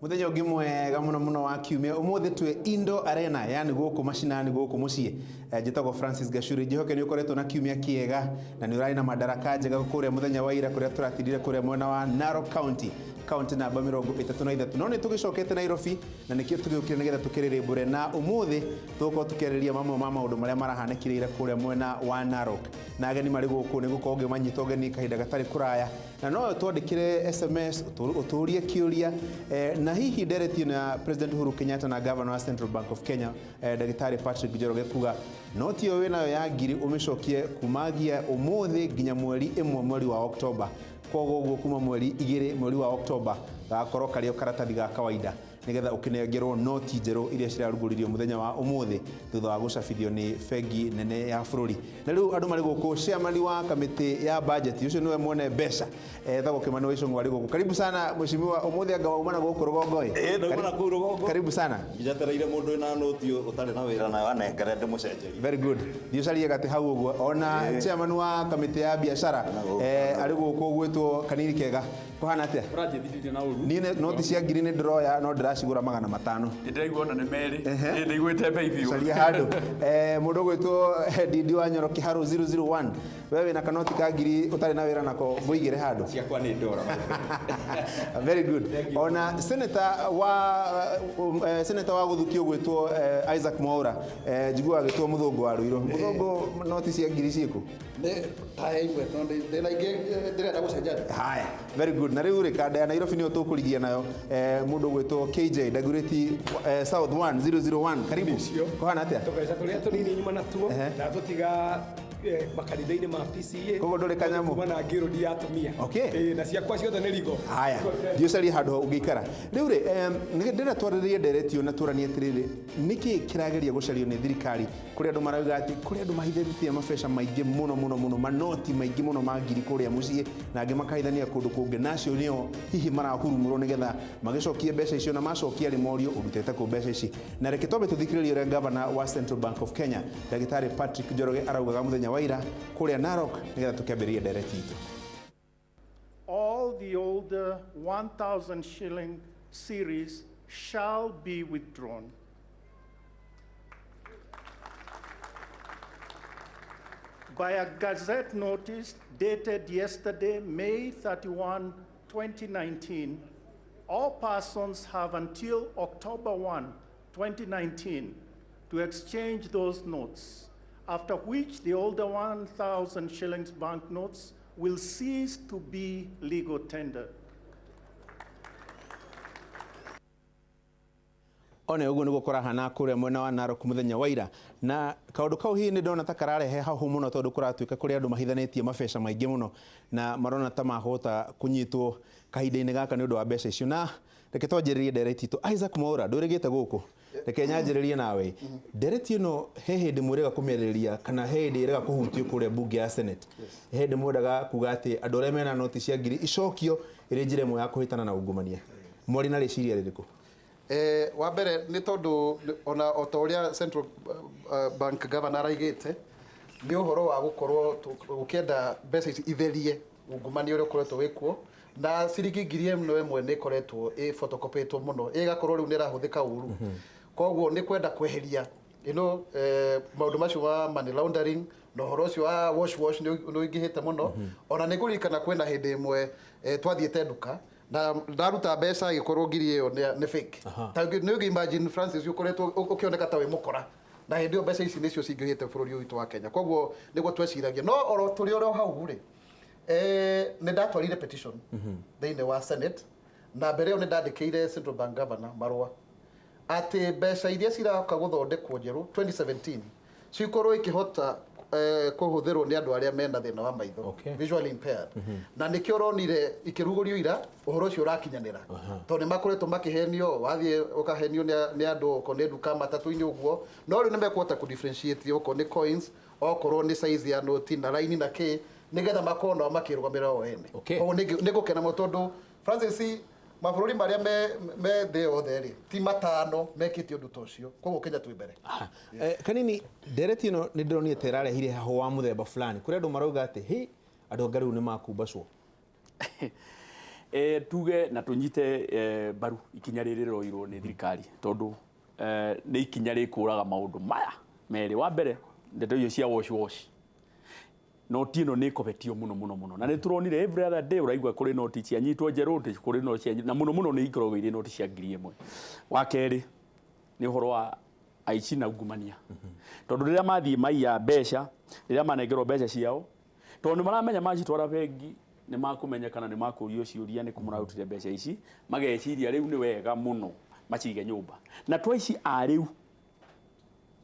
Muthenya ũngĩ mwega mũno mũno wa kiumia ũmũthĩ twĩ Indo Arena, yani gũkũ macinani gũkũ mũciĩ. Njĩtagwo Francis Gachuri, njĩhoke nĩ ũkoretwo na kiumia kĩega na nĩ ũrarĩ na madaraka njega kũrĩa mũthenya wa ira kũrĩa tũratindire kũrĩa mwena wa Narok County, kaunti namba 33. No nĩ tũgĩcokete Nairobi na nĩkĩo tũgĩũkire nĩgetha tũkĩrĩrĩmbũre, na ũmũthĩ tũgũkorwo tũkĩarĩrĩria mamwe ma maũndũ marĩa marahanĩkire ira kũrĩa mwena wa Narok. Na ageni marĩ gũkũ nĩ gũkorwo ngĩmanyita ũgeni kahinda gatarĩ kũraya, na no twandĩkĩre SMS ũtũrie kĩũria, na hihi ndereti ĩno ya President Uhuru Kenyatta na Governor wa Central Bank of Kenya, Ndagĩtarĩ Patrick Njoroge kuga noti ĩyo wĩnayo ya ngiri ũmĩcokie kumagia ũmũthĩ nginya mweri 1 mweri wa Oktoba. Koguo ũguo kuma mweri 2 mweri wa Oktoba gakorwo karĩ o karatathi ga kawaida nigetha ũkĩnengerwo noti njerũ iria cirarugũririo mũthenya wa ũmũthĩ thutha wa gũcabithio nĩ bengi nene ya bũrũri. Na rĩu andũ marĩ gũkũ, chairman wa kamĩtĩ ya budget ũcio nĩwe mwene mbeca, etagwo Kimani wa Ichung'wa arĩ gũkũ. Karibu sana mheshimiwa, ũmũthĩ anga wauma na gũkũ rũgongo ĩ? Ĩĩ, ndauma na kũu rũgongo. Karibu sana. Njetereire mũndũ wĩna noti ũtarĩ na wĩra nayo anengere ndĩmũcenjerie. Very good. Thiĩ ũcarie gatĩ hau ũguo. Ona chairman wa kamĩtĩ ya biacara arĩ gũkũ gwĩtwo Kanini Kega. Kũhana atĩa? Ũranjĩthirire na ũru. Niĩ noti cia ngiri nĩ ndĩroya no ndĩracigũra 500. Ndĩraigua ona nĩ merĩ. Ĩĩ, ndĩiguĩte bei biũ. Caria handũ. Mũndũ ũgwĩtwo Ndindi wa Nyoro Kĩharũ 001. We wĩna kanoti ka ngiri ũtarĩ na wĩra nako ngũigĩre handũ. Ciakwa nĩ ndora. Very good. Ona senator wa gũthukio gwĩtwo Isaac Mwaura, njiguaga agĩtwo mũthũngũ wa Ruiru. Mũthũngũ, noti cia ngiri ciĩkũ? Nĩ ta ĩmwe tondũ ndĩna ingĩ ndĩrenda gũcenjania. Haya, very good. Na rĩu rĩ, kanda ya Nairobi nĩyo tũkũrigia nayo. Mũndũ ũgwĩtwo KJ Dagoretti South 1001, karibu. Kũhana atĩa? Tũbeca tũrĩa tũnini nyuma natuo na tũtiga makanitha-inĩ ma PCA. Koguo ndũrĩ kanyamũ? Kuma na ngĩrũndi ya atumia. Ĩĩ, na ciakwa ciothe nĩ rigo. Haya, thiĩ ũcarie handũ ũngĩikara. Rĩu rĩ, ndĩrenda twarĩrĩrie ndereti ĩyo na tũranie atĩrĩrĩ, nĩkĩ kĩrageria gũcario nĩ thirikari? Kũrĩ andũ marauga atĩ kũrĩ andũ mahithĩtie mabeca maingĩ mũno mũno mũno, manoti maingĩ mũno ma ngiri kũrĩa mũciĩ, na angĩ makahithania kũndũ kũngĩ, na acio nĩo hihi marahurumũrwo nĩgetha magĩcokie mbeca icio, na macokia rĩ morio ũrutĩte kũ mbeca ici. Na reke twambe tũthikĩrĩrie ũrĩa Governor wa Central Bank of Kenya Ndagĩtarĩ Patrick Njoroge araugaga mũthenya wa ira kũrĩa Narok, nĩgetha tũkĩambĩrĩrie ndereti itũ. All the older 1,000 shilling series shall be withdrawn. By a Gazette notice dated yesterday, May 31, 2019, all persons have until October 1, 2019, to exchange those notes, after which the older 1,000 shillings banknotes will cease to be legal tender. One ũguo nĩguo kũrahana kũrĩa mwena wa Narok mũthenya wa ira, na kaũndũ kau hihi nĩ ndona ta kararehe hahũ mũno tondũ kũratuĩka kũrĩ andũ mahithanĩtie mabeca maingĩ mũno na marona ta mahota kũnyitwo kahinda-inĩ gaka nĩ ũndũ wa mbeca icio. Na reke twanjĩrĩrie ndereti itũ. Isaac Mwaura, ndũrĩgĩte gũkũ, reke nyanjĩrĩrie nawe ndereti ĩno. He hĩndĩ mwĩrĩga kũmĩarĩrĩria kana he hĩndĩ ĩrega kũhutio kũrĩa mbunge ya Senate? He hĩndĩ mwendaga kuga atĩ andũ arĩa mena noti cia ngiri icokio ĩrĩ njĩra ĩmwe ya kũhĩtana na ungumania? Mwarĩ na rĩciria rĩrĩkũ? Wa mbere nĩ tondũ ona o ta ũrĩa Central Bank Governor araigĩte, nĩ ũhoro wa gũkorwo gũkĩenda mbeca ici itherie ungumania ũrĩa ũkoretwo wĩkuo, na ciringi 1000 nĩ ĩkoretwo ĩ photocopytwo mũno, ĩgakorwo rĩu nĩ ĩrahũthĩka ũru. Koguo nĩ kwenda kweheria ĩno maũndũ macio ma money laundering na ũhoro ũcio wa wash wash nĩ ũingĩhĩte mũno. Ona nĩ ngũririkana kwĩna hĩndĩ ĩmwe twathiĩte nduka na ndaruta mbeca ĩgĩkorwo ngiri ĩyo nĩ fake. Ta nĩ ũngĩ imagine, Francis, ũkoretwo ũkĩoneka ta wĩ mũkora, na hĩndĩ ĩyo mbeca ici nĩcio cingĩhĩte bũrũri ũyũ witũ wa Kenya. Koguo nĩguo tweciragia, no oro tũrĩ oro hau rĩ, nĩ ndatwarire petition thĩinĩ wa Senate, na mbere ĩyo nĩ ndandĩkĩire Central Bank Governor marũa atĩ mbeca iria ciroka gũthondekwo njerũ 2017 cikorwo ikĩhota kũhũthĩrwo nĩ andũ arĩa mena thĩna wa maitho, visually impaired. Na nĩkĩo ũronire ikĩrugũrio ira, ũhoro ũcio ũrakinyanĩra, tondũ nĩ makoretwo makĩhenio, wathiĩ ũkahenio nĩ andũ okorwo nĩ nduka, matatũ-inĩ ũguo. No rĩu nĩ mekũhota kũ differentiate okorwo nĩ coins, okorwo nĩ size ya noti na raini na kĩ, nĩgetha makorwo nao makĩrũgamĩrĩra o ene. Koguo nĩ ngũkena mũno tondũ, Francis, mabũrũri marĩa me thĩ yothe rĩ, ti matano mekĩte ũndũ ta ũcio. Koguo Kenya twĩ mbere. Aha. Kanini, ndereti ĩno nĩ ndĩronire ta ĩrarehire heho wa mũthemba fulani kũrĩ andũ marauga atĩ hĩ, andũ anga rĩu nĩ makumbacwo. Tuge na tunyite mbaru ikinya rĩrĩ rĩroirwo nĩ thirikari, tondũ nĩ ikinya rĩkũraga maũndũ maya merĩ. Wa mbere, ndeto icio cia wash wash, noti ĩno nĩ ĩkobetio mũno mũno mũno, na nĩ tũronire every other day ũraigua kũrĩ noti cianyitwo njerũ, kũrĩ noti cia, na mũno mũno nĩ ikoragwo irĩ noti cia 1000. Wa kerĩ nĩ ũhoro wa aici na ungumania, tondũ rĩrĩa mathiĩ maiya mbeca, rĩrĩa manengerwo mbeca ciao, tondũ nĩ maramenya macitwara bengi nĩ makũmenya kana nĩ makũrio ciũria nĩ kũ mũrarutire mbeca ici, mageciria rĩu nĩ wega mũno macige nyũmba. Na twaici a rĩu,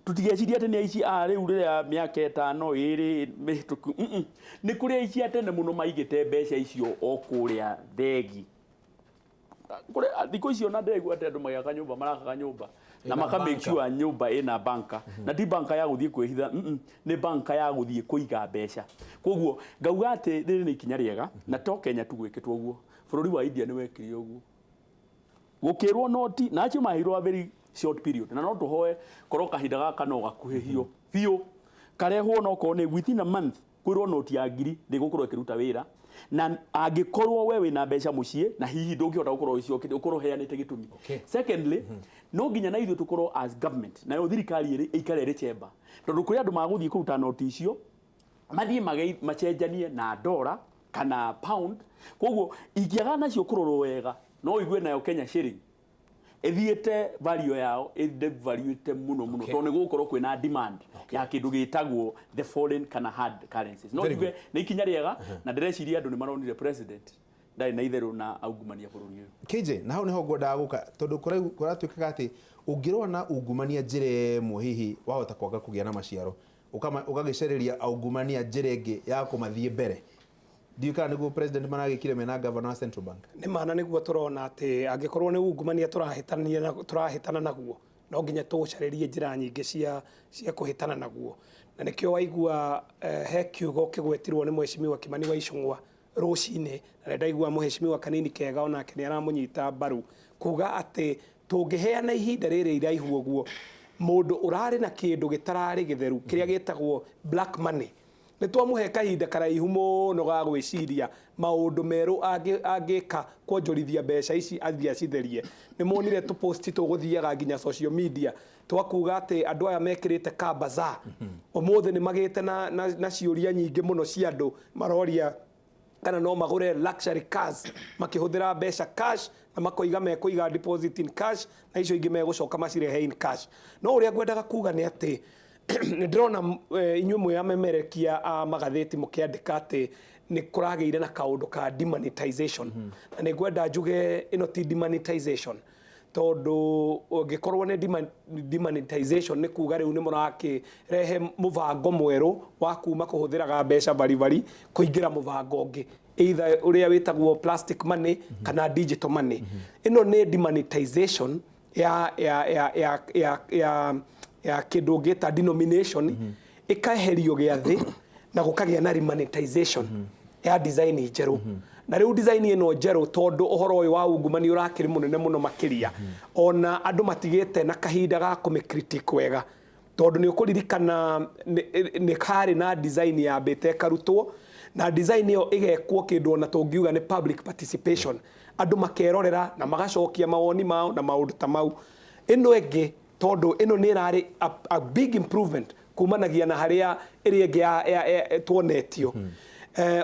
tutigeciria atĩ nĩ aici a rĩu rĩrĩa mĩaka 5 2 mĩhĩtũku. Nĩ kũrĩ aici a tene mũno maigĩte mbeca icio o kũrĩa thegi. Kũrĩ thikũ icio na ndĩraigua atĩ andũ magĩaka nyũmba marakaga nyũmba na Ĩna maka make bunker. sure nyũmba ĩna banka, na ti banka ya gũthiĩ kwĩhitha, nĩ banka ya gũthiĩ kũiga mbeca. Koguo ngauga atĩ rĩrĩ nĩ ikinya rĩega, na to Kenya tu gwĩkĩtwo ũguo, bũrũri wa India nĩ wekire ũguo, gũkĩrwo noti na acio maheirwo a very short period, na no tũhoe korwo kahinda gaka no gakuhĩhio biũ, karehwo no korwo nĩ within a month, kwĩrwo noti ya 1000 ndĩgũkorwo ĩkĩruta wĩra, na angĩkorwo we wĩna mbeca mũciĩ na hihi ndũngĩhota gũkorwo ũgĩciokĩte, ũkorwo ũheanĩte gĩtũmi. Secondly, no nginya na ithuĩ tũkorwo as government, nayo thirikari ĩrĩ ĩikare ĩrĩ chemba, tondũ kũrĩ andũ magũthiĩ kũruta noti icio mathiĩ macenjanie na dora kana pound. Koguo ingĩaga nacio kũrorwo wega, no ũigue nayo Kenya shilling ĩthiĩte value yao ĩdevaluĩte mũno mũno, tondũ nĩ gũgũkorwo kwĩna demand ya kĩndũ gĩtagwo the foreign kana hard currencies. No Very njuge nĩ ikinya rĩega, na ndĩreciria andũ nĩ maronire president ndarĩ na itherũ na aungumania bũrũri ũyũ. KJ, na hau niho ngwendaga gũka, tondũ kũratuĩkaga atĩ ũngĩrũa na ungumania njĩra ĩmwe, hihi wahota kwaga kũgĩa na maciaro, ũgagĩcarĩria aungumania njĩra ĩngĩ ya kũmathiĩ mbere. Ndiũĩ kana nĩguo president maragĩkire mena governor wa Central Bank. Nĩ mana nĩguo tũrona atĩ angĩkorwo nĩ ungumania tũrahĩtana naguo, no nginya tũũcarĩrie njĩra nyingĩ cia kũhĩtana naguo. Na nĩkĩo waigua he kiugo kĩgwetirwo nĩ Mheshimiwa Kimani wa Ichung'wa rũcinĩ, na ndaigua Mheshimiwa Kanini Kega onake nĩ aramũnyita mbaru kuga atĩ tũngĩheana ihinda rĩrĩ iraihu ũguo, mũndũ ũrarĩ na kĩndũ gĩtararĩ gĩtheru kĩrĩa gĩtagwo black money, nĩ twamũhe kahinda karaihu mũno ga gwĩciria maũndũ merũ angĩka kuonjorithia mbeca ici athiĩ acitherie. Nĩ monire tũposti tũgũthiaga nginya social media twakuga atĩ andũ aya mekĩrĩte kabaza ũmũthĩ nĩ magĩte na ciũria nyingĩ mũno cia andũ maroria kana no magũre luxury cars makĩhũthĩra mbeca cash, na makoiga mekũiga deposit in cash na icio ingĩ megũcoka macirehe in cash. No ũrĩa ngwendaga kuga nĩ atĩ nĩ ndĩrona inyuĩ mwĩ amemerekia a magathĩti mũkĩandĩka atĩ nĩ kũragĩire na kaũndũ ka demonetization, na nĩ ngwenda njuge ĩno ti demonetization, tondũ ũngĩkorwo nĩ demonetization nĩ kuga rĩu nĩ mũrakĩrehe mũbango mwerũ wa kuma kũhũthĩraga mbeca baribari kũingĩra mũbango ũngĩ, either ũrĩa wĩtagwo plastic money kana digital money. Ĩno nĩ demonetization ya kĩndũ ũngĩta denomination, ĩkaeherio gĩathĩ na gũkagĩa na remonetization ya design njerũ. Na rĩu design ĩno njerũ, tondũ ũhoro ũyũ wa ungumania ũrakĩrĩ mũnene mũno makĩria, ona andũ matigĩte na kahinda ga kũmĩ wega, tondũ nĩ ũkũririkana nĩ harĩ na design yambĩte ĩkarutwo, na design ĩyo ĩgekwo kĩndũ ona tũngiuga nĩ public participation, andũ makerorera na magacokia mawoni mao na maũndũ ta mau. Ĩno ĩngĩ, tondũ ĩno nĩ ĩrarĩ a big improvement kumanagia na harĩa ĩrĩa ĩngĩ tuonetio,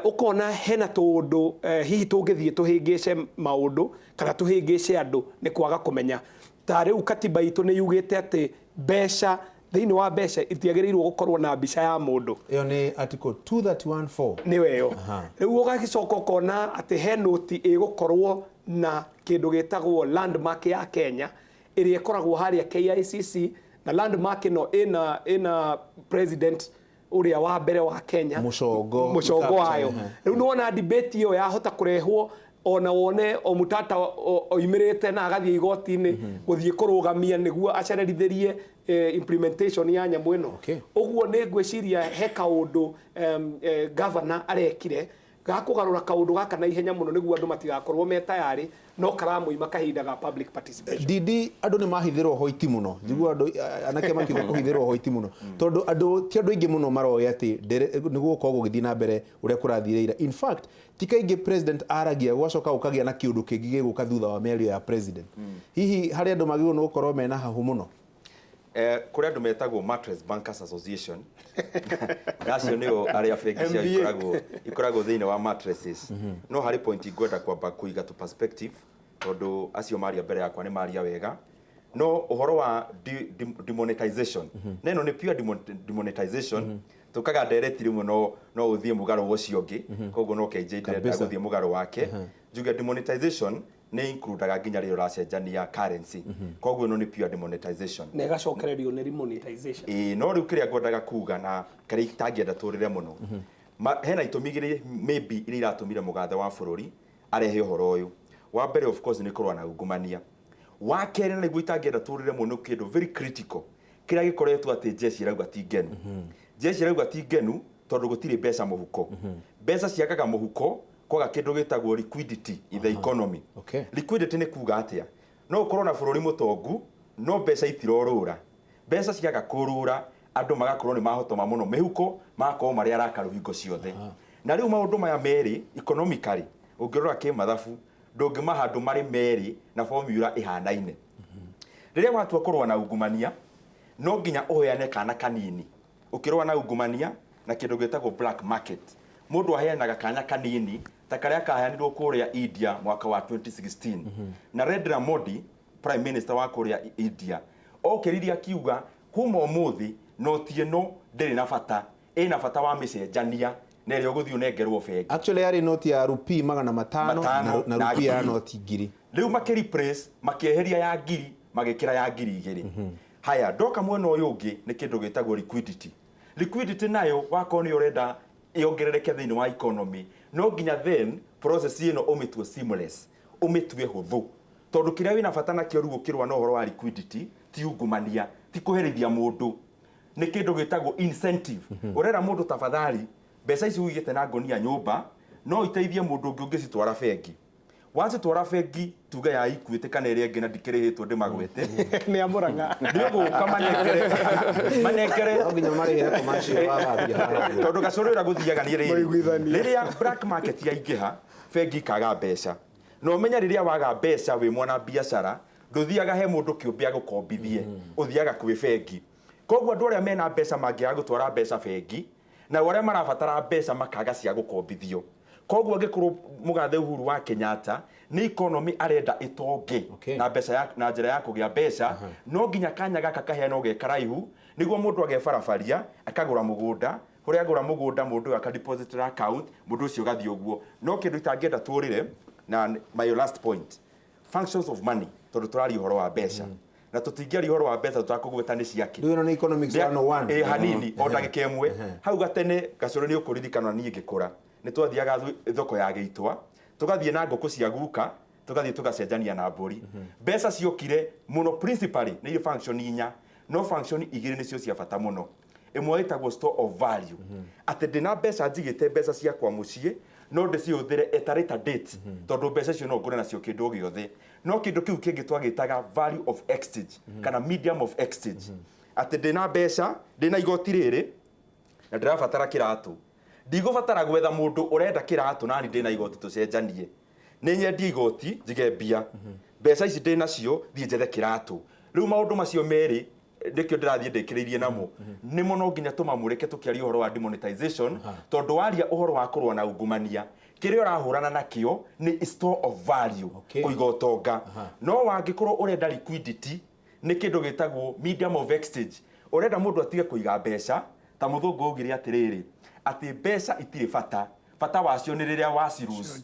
ũkona hena tũũndũ hihi tũngĩthiĩ tũhĩngĩce maũndũ kana tũhĩngĩce andũ nĩ kwaga kũmenya. Ta rĩu katiba itũ nĩ yugĩte atĩ mbeca, thĩinĩ wa mbeca itiagĩrĩirwo gũkorwo na mbica ya mũndũ. Ĩyo nĩ article 231.4. Nĩwe ĩyo. Rĩu ũgagĩcoka ũkona atĩ he noti ĩgũkorwo na kĩndũ gĩtagwo landmark ya Kenya ĩrĩa ĩkoragwo harĩa KICC, na landmark ĩno ĩna president ũrĩa wa mbere wa Kenya. Mũcongo, mũcongo capture, wayo. Rĩu nĩwona debate ĩyo yahota kũrehwo, ona wone o mutata oimĩrĩte na agathiĩ igoti-inĩ gũthiĩ kũrũgamia nĩguo acererithĩrie implementation ya nyamũ ĩno. Ũguo nĩ ngwĩciria he kaũndũ governor arekire. Ga kũgarũra kaũndũ gaka na ihenya mũno nĩguo andũ matigakorwo me tayarĩ, no karamũima kahinda ga public participation. Didi, andũ nĩ mahithĩrwo hoiti mũno. Njiguaga andũ anake makiuga kũhithĩrwo hoiti mũno, tondũ andũ ti andũ aingĩ mũno maroĩ atĩ nĩ gũgũkorwo gũgĩthiĩ na mbere ũrĩa kũrathire ira. In fact, ti kaingĩ president aragia gũgacoka gũkagĩa na kĩũndũ kĩngĩ gĩgũka thutha wa mĩario ya president. Hihi harĩ andũ magĩrĩirwo nĩ gũkorwo mena hahũ mũno? Kũrĩ andũ metagwo Mattress Bankers Association, na acio nĩo arĩa bengi ciao MBA. ikoragwo thĩinĩ wa mattresses. No harĩ point ngwenda kwamba kũiga to perspective, tondũ acio maria mbere yakwa nĩ maria wega. No ũhoro wa demonetization, na ĩno nĩ pure demonetization, tũkaga ndereti rĩmwe no ũthiĩ mũgarũ ũcio ũngĩ, koguo no KJ ndĩrenda gũthiĩ mũgarũ wake, njuge demonetization nĩ includaga nginya rĩrĩa ũracenjania currency, koguo ĩno nĩ pure demonetization. Na ĩgacokererio nĩ remonetization. Ĩĩ, no rĩu kĩrĩa ngwendaga kuga na kĩrĩa itangĩenda tũrĩre mũno, hena itũmi igĩrĩ maybe iria iratũmire mũgathe wa bũrũri arehe ũhoro ũyũ. Wa mbere, of course, nĩ kũrũa na ungumania. Wa kerĩ, na nĩguo itangĩenda tũrĩre mũno, kĩndũ very critical kĩrĩa gĩkoretwo atĩ jeshi ĩrauga ti ngenu. Jeshi ĩrauga ti ngenu tondũ gũtirĩ mbeca mũhuko. Mbeca ciagaga mũhuko kwaga kĩndũ gĩtagwo liquidity in the economy. Liquidity nĩ kuga atĩa? No ũkorwo na bũrũri mũtongu no mbeca itirorũra. Mbeca ciaga kũrũra, andũ magakorwo nĩ mahotoma mũno mĩhuko, magakorwo marĩ arakaru hingo ciothe. Na rĩu maũndũ maya merĩ economically, ũngĩrora kĩmathabu, ndũngĩmaha andũ marĩ merĩ na formula ĩhanaine. Rĩrĩa watua kũrũa na ungumania, no nginya ũheane kana kanini. Ũkĩrũa na ungumania na kĩndũ gĩtagwo black market, mũndũ aheanaga kanya kanini ta karĩa kaheanirwo kũrĩa India mwaka wa 2016. Narendra Modi, prime minister wa kũrĩa India, okĩririe akiuga kuma ũmũthĩ noti ĩno ndĩrĩ na bata, ĩna bata wa mĩcenjania na ĩrĩa ũgũthiĩ ũnengerwo bengi. Actually yarĩ noti ya rupee 500 500 na na rupee ya 1,000. noti 1,000. Rĩu makĩ-replace, makĩeheria ya 1,000, magĩkĩra ya 2,000. Haya, ndoka mwena ũyũ ũngĩ nĩ kĩndũ gĩtagwo liquidity. Liquidity nayo wakorwo nĩ ũrenda yongerereke thĩinĩ wa economy, no nginya then process ĩno ũmĩtue seamless, ũmĩtue hũthũ, tondũ kĩrĩa wĩna bata nakĩo rĩu ũkĩrũa na ũhoro wa liquidity ti ungumania, ti kũherithia mũndũ, nĩ kĩndũ gĩtagwo incentive. Ũrera mũndũ tafadhali, mbeca ici ũigĩte na ngonia nyũmba no iteithie mũndũ ũngĩ ũngĩcitwara bengi. Wacitwara bengi, tuge ya Equity kana ĩrĩa ĩngĩ na ndikĩrĩhĩtwo ndĩmagwete, Nĩ amũraga. nĩ ũgũka manengere No nginya marĩhĩre commercial wathambia haha ũguo. Tondũ gacũrĩ ũrĩa gũthiaga nĩ rĩrĩ, Maiguithania. rĩrĩa black market yaingĩha, bengi ikaga mbeca. Na ũmenye rĩrĩa waga mbeca wĩ mwana biacara, ndũthiaga he mũndũ kĩũmbe agũkombithie, ũthiaga kwĩ bengi. Koguo andũ arĩa mena mbeca mangĩaga gũtwara mbeca bengi, na arĩa marabatara mbeca makaga cia gũkombithio. Koguo angĩkorwo mũgathe Uhuru wa Kenyatta nĩ economy arenda ĩtonge na mbeca ya, na njĩra ya kũgĩa mbeca, no nginya kanya gaka kaheanwo ge karaihu nĩguo mũndũ agebarabaria akagũra mũgũnda. Kũrĩa agũra mũgũnda, mũndũ ũyũ akadepositĩra account, mũndũ ũcio ũgathiĩ ũguo. No kĩndũ itangĩenda tũrĩre na my last point, functions of money, tondũ tũraria ũhoro wa mbeca na tũtingĩaria ũhoro wa mbeca tũtakũgweta nĩ ciake. Rĩu ĩno nĩ economics 101. Ĩ hanini o ndagĩka ĩmwe. Hau gatene, gacũrĩ, nĩ ũkũririkana niĩ ngĩkũra nĩ twathiaga thoko ya gĩitwa, tũgathiĩ na ngũkũ cia guka, tũgathiĩ tũgacenjania na mbũri. Mbeca ciokire mũno principally nĩ irĩ function inya, no function igĩrĩ nĩcio cia bata mũno. Ĩmwe ĩtagwo store of value, atĩ ndĩna mbeca njigĩte mbeca ciakwa mũciĩ, no ndĩcihũthĩre at a later date, tondũ mbeca icio no ngũre nacio kĩndũ o gĩothe. No kĩndũ kĩu kĩngĩ twagĩtaga value of exchange kana medium of exchange, atĩ ndĩna mbeca, ndĩna igoti rĩrĩ na ndĩrabatara kĩratũ, ndigũbatara gwetha mũndũ ũrenda kĩratũ nani ndĩna igoti tũcenjanie. Nĩ nyendie igoti njige mbia, mbeca ici ndĩ nacio thiĩ njethe kĩratũ. Rĩu maũndũ macio merĩ nĩkĩo ndĩrathiĩ ndĩkĩrĩirie namo, nĩmo no nginya tũmamũrĩke tũkĩaria ũhoro wa demonetization, tondũ waria ũhoro wa kũrũa na ungumania, kĩrĩa ũrahũrana nakĩo nĩ store of value, kũiga ũtonga. No wangĩkorwo ũrenda liquidity, nĩ kĩndũ gĩtagwo medium of exchange, ũrenda mũndũ atige kũiga mbeca. Ta mũthũngũ augire atĩrĩrĩ, atĩ mbeca itirĩ bata, bata wacio nĩ rĩrĩa waciruse.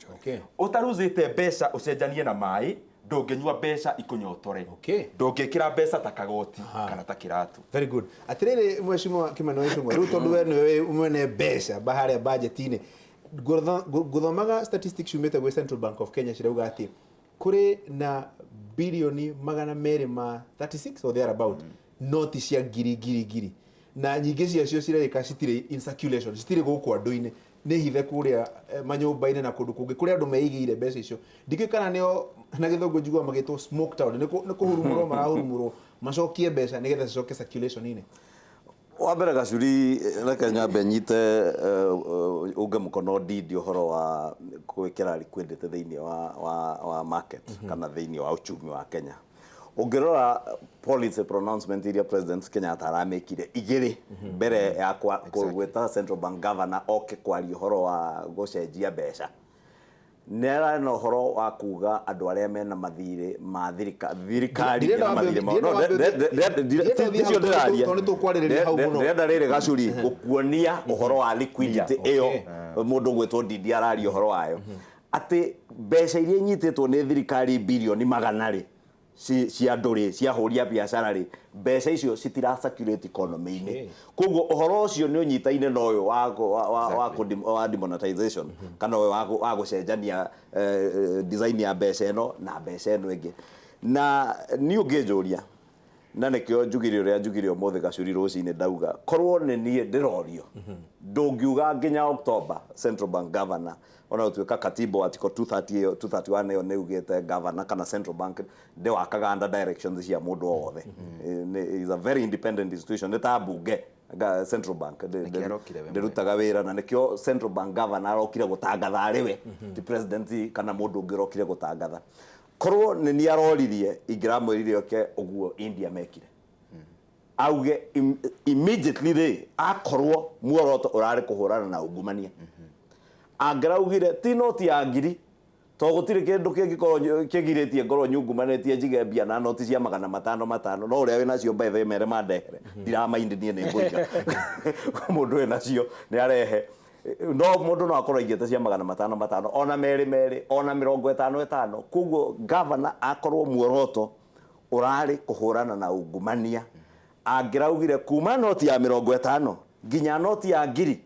Ũtaruzĩte mbeca ũcenjanie na maĩ, ndũngĩnyua mbeca ikũnyotore. Ndũngĩkĩra mbeca ta kagoti kana ta kĩratũ. Very good. Atirĩrĩ, mheshimiwa Kimani wa Ichung'wa, rĩu tondũ we nĩwe mwene mbeca harĩa budget-inĩ, ngũthomaga statistics ciumĩte gwĩ Central Bank of Kenya cirauga atĩ kũrĩ na birioni 236 or thereabout noti cia ngiri ngiri ngiri. Na nyingĩ ciacio cirerĩka citirĩ in circulation, citirĩ gũkũ andũ-inĩ, nĩ hithe kũrĩa manyũmba-inĩ na kũndũ kũngĩ kũrĩa andũ meigĩire mbeca icio. Ndikĩũĩ kana nĩo na gĩthũngũ njiguaga magĩtwo smoked out, nĩ kũhurumũrwo marahurumũrwo macokie mbeca nĩgetha cicoke circulation-inĩ. Wa mbere Gacuri, reke nyambe nyite unge mũkono Ndindi ũhoro wa gwĩkĩra liquidity thĩinĩ wa market kana thĩinĩ wa uchumi wa Kenya. Ũngĩrora policy pronouncement iria President Kenyatta aramĩkire igĩrĩ mbere ya gwĩta Central Bank Governor oke kwaria ũhoro wa gũcenjia mbeca, nĩ ararĩ na ũhoro wa kuga andũ arĩa mena mathirĩ ma thirikari Ndirenda mena wambe mathirĩ mao. ndĩrenda No, wambe ndĩrenda ũthiĩ ticio hau ndĩraria. tondũ nĩtũkwarĩrĩria hau mũno. Ndĩrenda rĩrĩ Gacuri gũkuonia ũhoro wa liquidity ĩyo mũndũ ũgwĩtwo Ndindi araria ũhoro wayo, atĩ mbeca iria inyitĩtwo nĩ thirikari birioni magana rĩ cia andũ rĩ, cia ahũri a biacara rĩ, mbeca icio citira circulate economy-inĩ. Koguo ũhoro ũcio nĩ ũnyitaine na ũyũ wa demonetization kana ũyũ wa gũcenjania design ya mbeca ĩno na mbeca ĩno ĩngĩ. Na niĩ ũngĩnjũria, na nĩkĩo njugire ũrĩa njugire ũmũthĩ Gacuri rũcinĩ, ndauga korwo nĩ niĩ ndĩrorio, ndũngiuga nginya October Central Bank Governor, ona gũtuĩka katiba article 230 ĩyo 231 ĩyo nĩ ugĩte governor kana Central Bank ndĩwakaga under directions cia mũndũ o wothe. Is a very independent institution, nĩ ta mbunge Central Bank Nĩkĩo arokire we ndĩrutaga wĩra, na nĩkĩo Central Bank Governor arokire gũtangatha arĩ we, ti president kana mũndũ ũngĩ ũrokire gũtangatha. Korwo nĩ niĩ aroririe, ingĩramwĩrire oke ũguo India mekire, auge immediately rĩ, akorwo muoroto ũrarĩ kũhũrana na ungumania, angĩraugire ti noti ya ngiri, to gũtirĩ kĩndũ kĩngĩkorwo kĩgirĩtie ngorwo nyungumanĩtie njige mbia na noti cia magana matano matano, no ũrĩa wĩnacio by the way mere mandehere, ndiramaindi niĩ nĩ ngũiga, mũndũ wĩnacio nĩ arehe. No mũndũ no akorwo aigĩte cia magana matano matano, ona merĩ merĩ, ona mĩrongo ĩtano ĩtano. Koguo governor akorwo muoroto ũrarĩ kũhũrana na ungumania, angĩraugire kuma noti ya mĩrongo ĩtano nginya noti ya ngiri,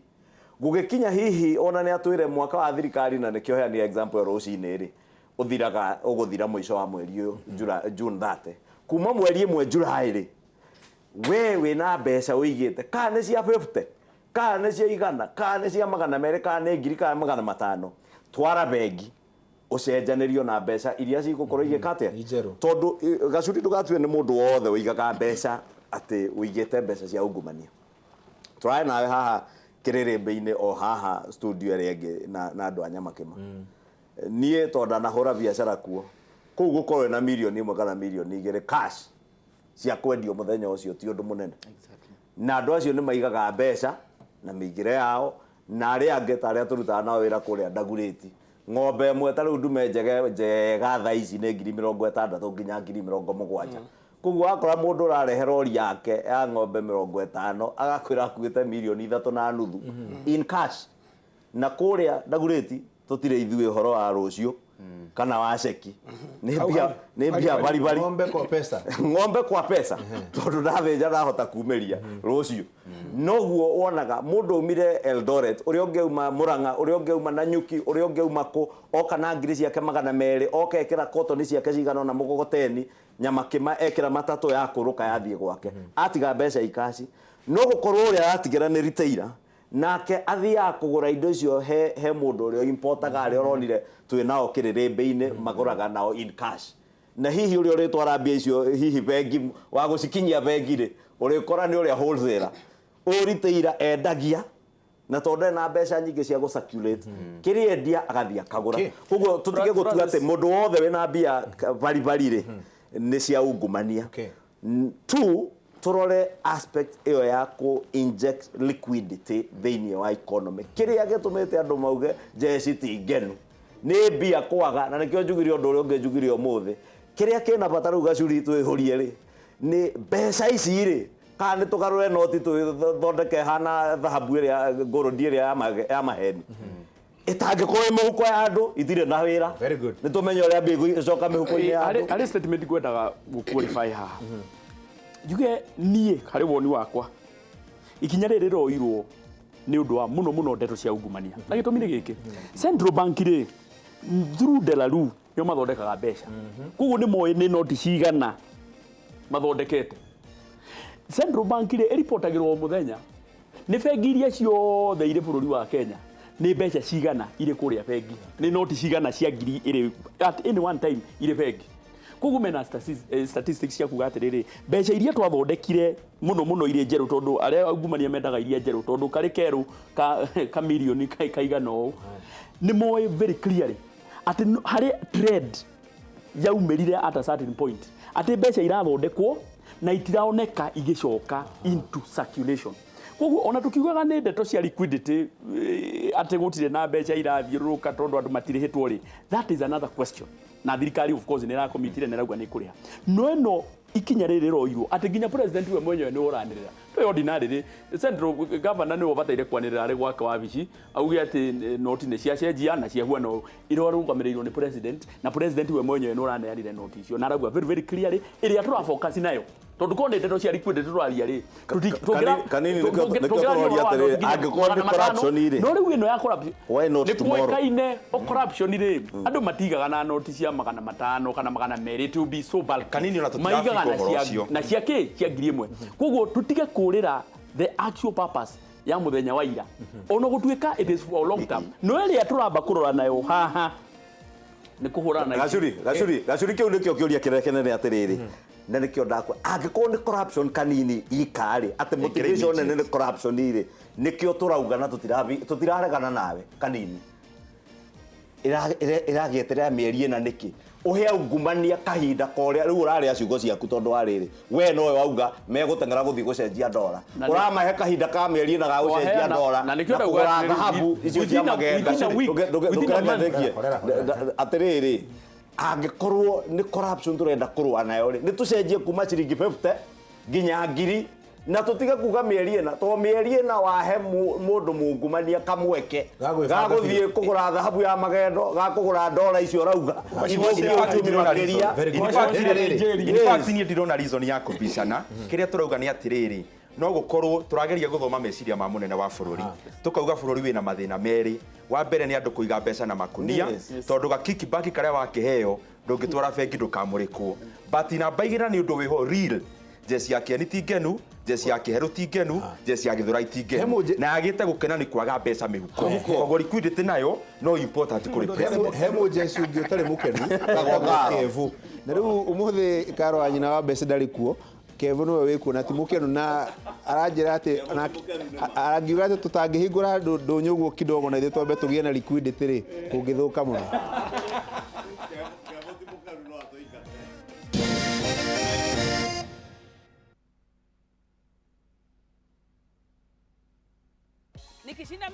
gũgĩkinya hihi ona nĩ atwĩre mwaka wa thirikari, na nĩkĩo heanire example rũcinĩ rĩ, ũthiraga ũgũthira mũico wa mweri ũyũ June 30, kuma mweri ĩmwe July rĩ, we wĩna mbeca ũigĩte, kana nĩ cia 50, kana nĩ cia igana, kana nĩ cia magana merĩ, kana nĩ ngiri, kana magana matano, twara bengi ũcenjanĩrio na mbeca iria cigũkorwo igĩka atĩa, Njerũ. tondũ Gacuri ndũgatue nĩ mũndũ wothe ũigaga mbeca atĩ ũigĩte mbeca cia ungumania. Tũrarĩ nawe haha kĩrĩrĩmbĩ-inĩ o haha studio ĩrĩa ĩngĩ na andũ a Nyamakĩma. Niĩ tondũ ndanahũra biacara kuo, kũu gũkorwo na mirioni 1 kana mirioni 2 cash cia kwendio mũthenya ũcio ti ũndũ mũnene. Na andũ acio nĩ maigaga mbeca na mĩigĩre yao, na arĩa angĩ ta arĩa tũrutaga nao wĩra kũrĩa Ndagurĩti, ng'ombe ĩmwe ta rĩu ndume njega thaa ici nĩ ngiri mĩrongo ĩtandatũ nginya ngiri mĩrongo mũgwanja. Koguo wakora mũndũ ũrarehe rori yake ya ng'ombe mĩrongo ĩtano agakwĩra akuĩte mirioni 3.5 in cash. Na kũrĩa Ndagurĩti tũtirĩ ithuĩ ũhoro wa rũciũ kana wa ceki, nĩ mbia, nĩ mbia baribari, Ng'ombe kwa pesa, ng'ombe kwa pesa, tondũ ndathĩnja ndahota kumĩria rũciũ. Noguo wonaga mũndũ aumire Eldoret, ũrĩa ũngĩ auma Murang'a, ũrĩa ũngĩ auma Nanyuki, ũrĩa ũngĩ auma kũ, oka na ngiri ciake magana merĩ, oka ekĩra kotoni ciake cigana ũna mũgogoteni, Nyamakĩma ekĩra matatũ ya kũrũka yathiĩ gwake, atiga mbeca ikaci. No gũkorwo ũrĩa aratigĩra nĩ retailer, nake athiaga kũgũra indo icio he mũndũ ũrĩa importaga, arĩa ũronire twĩ nao kĩrĩrĩmbĩ-inĩ, magũraga nao in cash. Na hihi ũrĩa ũrĩtwara mbia icio hihi bengi, wa gũcikinyia bengi rĩ, ũrĩkora nĩ ũrĩa wholesaler, ũyũ retailer endagia, na tondũ ena mbeca nyingĩ cia gũ circulate, kĩrĩa endia agathiĩ akagũra. Koguo tũtige gũtua atĩ mũndũ wothe wĩna mbia baribari rĩ nĩ cia ungumania. Two, tũrore aspect ĩyo ya kũ inject liquidity thĩinĩ wa economy. Kĩrĩa gĩtũmĩte andũ mauge jeshi ti ngenu nĩ mbia kwaga, na nĩkĩo njugire ũndũ ũrĩa ũngĩ njugire ũmũthĩ. Kĩrĩa kĩna bata rĩu Gacuri twĩhũrie rĩ nĩ mbeca ici rĩ, kana nĩ tũgarũre noti tũthondeke hana thahabu ĩrĩa gold ĩrĩa ya maheni ĩtangĩkorwo ĩ mũhuko ya andũ, itirĩ na wĩra. Very good. Nĩ tũmenye ũrĩa mbia igũcoka mĩhuko-inĩ ya andũ. Harĩ statement ngwendaga gũ qualify haha, njuge niĩ harĩ woni wakwa ikinya rĩrĩ rĩroirwo nĩ ũndũ wa mũno mũno ndeto cia ungumania, na gĩtũmi nĩ gĩkĩ: Central Bank rĩ, through De La Rue nĩo mathondekaga mbeca, koguo nĩ moĩ nĩ noti cigana mathondekete. Central Bank rĩ ĩripotagĩrwo o mũthenya nĩ bengi iria ciothe irĩ bũrũri wa Kenya nĩ mbeca cigana irĩ kũrĩa bengi, nĩ noti cigana cia ngiri ĩrĩ at any one time irĩ bengi. Koguo mena statistics cia kuga atĩrĩrĩ, mbeca iria twathondekire mũno mũno irĩ njerũ, tondũ arĩa aungumania mendaga iria njerũ, tondũ karĩ kerũ ka mirioni kaigana ũũ, nĩ moĩ very clearly atĩ harĩ trend yaumĩrire at a certain point atĩ mbeca irathondekwo na itiraoneka igĩcoka into circulation. Koguo ona tukiugaga nĩ ndeto cia liquidity, atĩ gũtirĩ na mbeca irathiũrũrũka tondũ andũ matirĩhĩtwo rĩ, that is another question. Na thirikari of course nĩ ĩrakomitire na ĩrauga nĩ ĩkũrĩha, no ĩno ikinya rĩrĩ rĩroirwo atĩ nginya president we mwenyewe nĩ ũranĩrĩra twĩ ordinary rĩ, central governor nĩwe ũbataire kwanĩrĩra arĩ gwake wabici auge atĩ noti nĩ ciacenjia na ciahuana ũũ. Irarũgamĩrĩirwo nĩ president, na president we mwenyewe nĩ ũraneanire noti icio na arauga very very clearly ĩrĩa tũrafocus nayo, tondũ korwo nĩ ndeto cia liquidity tũraria rĩ, Kanini nĩkĩo tũroria atĩrĩrĩ, angĩkorwo nĩ corruption rĩ, no rĩu ĩno ya corruption why not nĩ tomorrow? kũĩkaine o corruption rĩ, andũ matigaga na noti cia 500 kana 200 to be so bulky. Kanini ona tũtirabinga Maigaga na ũhoro cia ũcio. na cia kĩ cia 1000. Koguo tũtige kũrĩra the actual purpose ya mũthenya wa ira, ona gũtuĩka it is for long term, no ĩrĩa tũramba kũrora nayo haha nĩ kũhũrana na Gacuri, Gacuri, Gacuri, kĩu nĩkĩo kĩũria kĩrĩa kĩnene atĩrĩrĩ, na nĩkĩo ndakwa angĩkorwo nĩ corruption kanini ikarĩ atĩ motivation nene nĩ corruption rĩ, nĩkĩo tũrauga na tũtiraregana nawe kanini. Ĩragĩeterera mĩeri ĩna nĩkĩ? Ũhe aungumania kahinda korĩa rĩu ũrarĩa ciugo ciaku, tondũ wa rĩrĩ we nowe wauga megũteng'era gũthiĩ gũcenjia ndora, Na nĩ- ũramahe kahinda ka mĩeri ĩna ga gũcenjia Waheana- ndora na nĩkĩo na ndauga kũgũra atĩrĩrĩ, thahabu icio cia magenda. within a week, within a month. Ndũkerekerekie atĩrĩrĩ, angĩkorwo nĩ corruption tũrenda kũrũa nayo rĩ, nĩ tũcenjie kuma ciringi 50 nginya ngiri, na tũtige kuga mĩeri ĩna, to mĩeri ĩna wahe mũndũ mungumania kamweke Ga gwĩbanga ga gũthiĩ kũgũra thahabu ya magendo, ga kũgũra ndora icio ũrauga ithũkie uchumi makĩria. Very good. In fact, Rĩrĩ. in fact, niĩ ndirona reason ya kũbicana. Kĩrĩa tũrauga nĩ atĩrĩrĩ, no gũkorwo tũrageria gũthoma meciria ma mũnene wa bũrũri, tũkauga bũrũri wĩna mathĩna merĩ. Wa mbere nĩ andũ kũiga mbeca na makunia, tondũ ga kickback karĩa wakĩheo ndũngĩtwara bengi ndũkamũrĩkwo. But namba igĩrĩ nĩ ũndũ wĩho real, jeci ya Kieni ti ngenu, jeci ya Kĩherũ ti ngenu, jeci ya Gĩthũrai ti ngenu, na agĩte gũkena nĩ kwaga mbeca mĩhuko. Koguo liquidity nayo no important kũrĩ president. He mũjeshi ũngĩ ũtarĩ mũkenu Kagwa Karo. Kevu. Na rĩu ũmũthĩ Karo wa nyina wa mbeca ndarĩ kuo, Kevu nĩwe wĩ kuo na ti mũkenu, na aranjĩra atĩ arangiuga atĩ tũtangĩhingũra ndũnyũ ũguo kidogo na ithuĩ twambe tũgĩe na liquidity rĩ, kũngĩthũka mũno. Nikishinda.